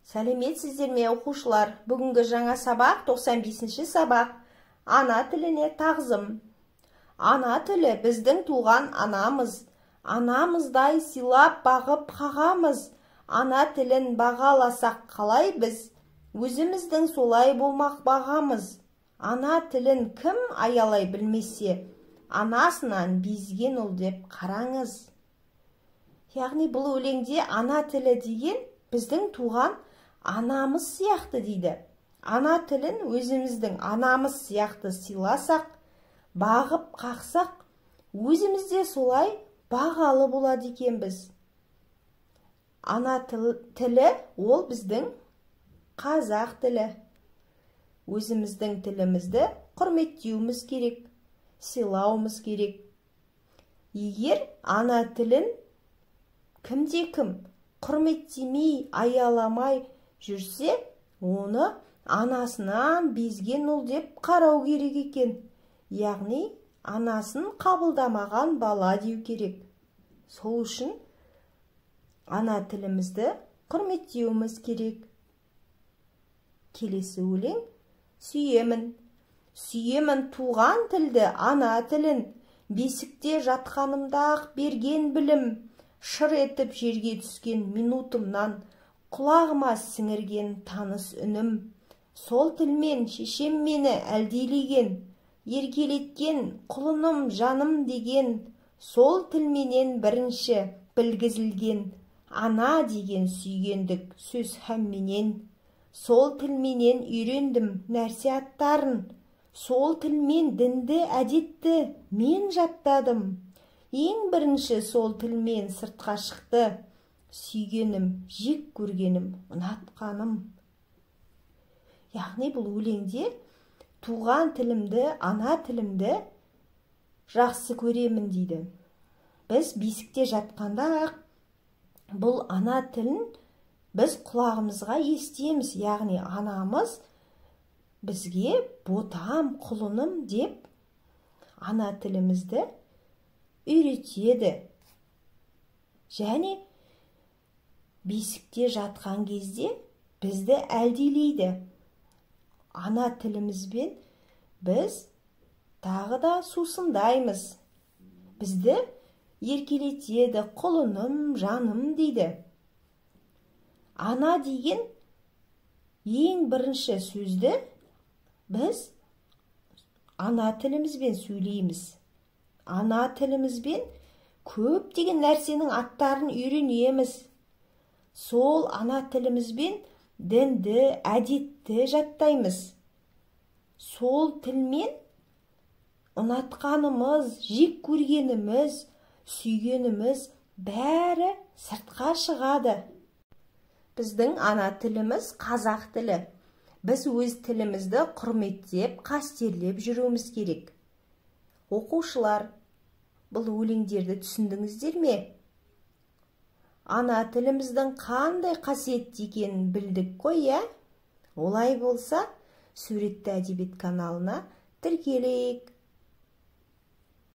Сәлеметсіздер ме, оқушылар? Бүгінгі жаңа сабақ 95-ші сабақ. Ана тіліне тағзым. Ана тілі біздің туған анамыз. Анамыздай сыйлап бағып қағамыз. Ана тілін бағаласақ қалай біз? Өзіміздің солай болмақ бағамыз. Ана тілін кім аялай білмесе, анасынан безген ұл деп қараңыз. Яғни бұл өлеңде ана тілі деген біздің туған анамыз сияқты дейді. Ана тілін өзіміздің анамыз сияқты сыйласақ, бағып қақсақ, өзіміз де солай бағалы болады екенбіз. Ана тілі ол біздің қазақ тілі. Өзіміздің тілімізді құрметтеуіміз керек, сыйлауымыз керек. Егер ана тілін кімде-кім құрметтемей, аяламай жүрсе, оны анасынан безген ұл деп қарау керек екен. Яғни анасын қабылдамаған бала деу керек. Сол үшін ана тілімізді құрметтеуіміз керек. Келесі өлең сүйемін. Сүйемін туған тілді, ана тілін. Бесікте жатқанымда-ақ берген білім. Шыр етіп жерге түскен минутымнан құлағыма сіңірген таныс үнім. Сол тілмен шешем мені әлдилеген, еркелеткен, құлыным жаным деген. Сол тілменен бірінші білгізілген ана деген сүйгендік сөз һәмменен. Сол тілменен үйрендім нәрсе аттарын. Сол тілмен дінді, әдетті мен жаттадым. Ең бірінші сол тілмен сыртқа шықты сүйгенім, жек көргенім, ұнатқаным. Яғни бұл өлеңде туған тілімді, ана тілімді жақсы көремін дейді. Біз бесікте жатқанда-ақ бұл ана тілін біз құлағымызға естиміз. Яғни анамыз бізге ботам, құлыным деп ана тілімізді үйретеді. Және бесікте жатқан кезде бізді әлдилейді. Ана тілімізбен біз тағы да сусындаймыз. Бізді еркелетеді, құлыным, жаным дейді. Ана деген ең бірінші сөзді біз ана тілімізбен сөйлейміз. Ана тілімізбен көптеген нәрсенің аттарын үйренеміз. Сол ана тілімізбен дінді, әдетті жаттаймыз. Сол тілмен ұнатқанымыз, жек көргеніміз, сүйгеніміз бәрі сыртқа шығады. Біздің ана тіліміз қазақ тілі. Біз өз тілімізді құрметтеп, қастерлеп жүруіміз керек. Оқушылар, бұл өлеңдерді түсіндіңіздер ме? Ана тіліміздің қандай қасиетті екенін білдік қой, иә? Олай болса, суретті әдебиет каналына тіркелейік.